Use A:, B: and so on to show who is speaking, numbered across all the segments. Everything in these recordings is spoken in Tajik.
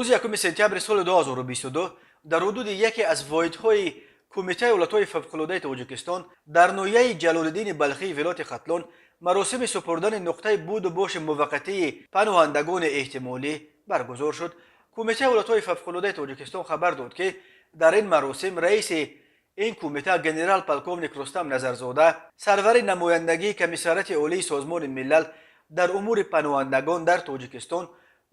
A: Рӯзи 1 сентябри соли 2022 дар ҳудуди яке аз воҳидҳои Кумитаи ҳолатҳои фавқулодаи Тоҷикистон дар ноҳияи Ҷалолиддини Балхии вилояти Хатлон маросими супурдани нуқтаи буду боши муваққатии паноҳандагони эҳтимолӣ баргузор шуд. Кумитаи ҳолатҳои фавқулодаи Тоҷикистон хабар дод, ки дар ин маросим раиси ин кумита генерал полковник Рустам Назарзода, сарвари намояндагии Комиссариати Олии Созмони Милал дар умури паноҳандагон дар Тоҷикистон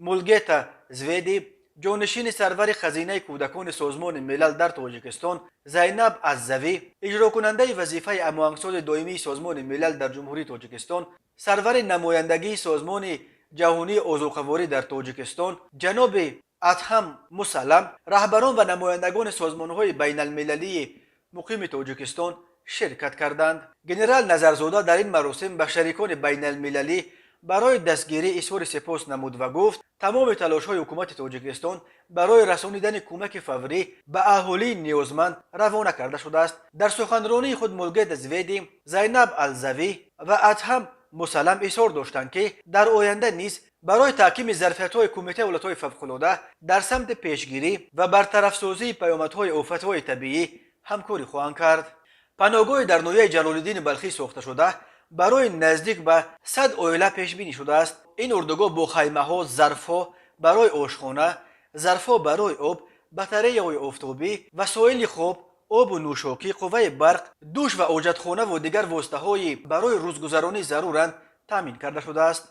A: Мулгета Зведи, ҷонишини сарвари Хазинаи кӯдакони Созмони Милал дар Тоҷикистон Зайнаб Аззавӣ, иҷрокунандаи вазифаи ҳамоҳангсози доимии Созмони Милал дар Ҷумҳурии Тоҷикистон, сарвари намояндагии Созмони Ҷаҳонии озуқаворӣ дар Тоҷикистон ҷаноби Адҳам Мусаллам, раҳбарон ва намояндагони созмонҳои байналмилалии муқими Тоҷикистон ширкат карданд. Генерал Назарзода дар ин маросим ба шарикони байналмилалӣ барои дастгирӣ изҳори сипос намуд ва гуфт, тамоми талошҳои ҳукумати Тоҷикистон барои расонидани кӯмаки фаврӣ ба аҳолии ниёзманд равона карда шудааст. Дар суханронии худ Мулгета Зведи, Зайнаб Алзавӣ ва Адҳам Мусаллам изҳор доштанд, ки дар оянда низ барои таҳкими зарфиятҳои Кумитаи ҳолатҳои фавқулода дар самти пешгирӣ ва бартарафсозии паёмадҳои офатҳои табиӣ ҳамкорӣ хоҳанд кард. Паноҳгоҳи дар ноҳияи Ҷалолиддини Балхӣ сохташуда барои наздик ба 100 оила пешбинӣ шудааст. Ин урдугоҳ бо хаймаҳо, зарфҳо барои ошхона, зарфҳо барои об, батареяҳои офтобӣ, васоили хоб, обу нӯшокӣ, қувваи барқ, душ ва ҳоҷатхонаву дигар воситаҳои барои рӯзгузаронӣ заруранд таъмин карда шудааст.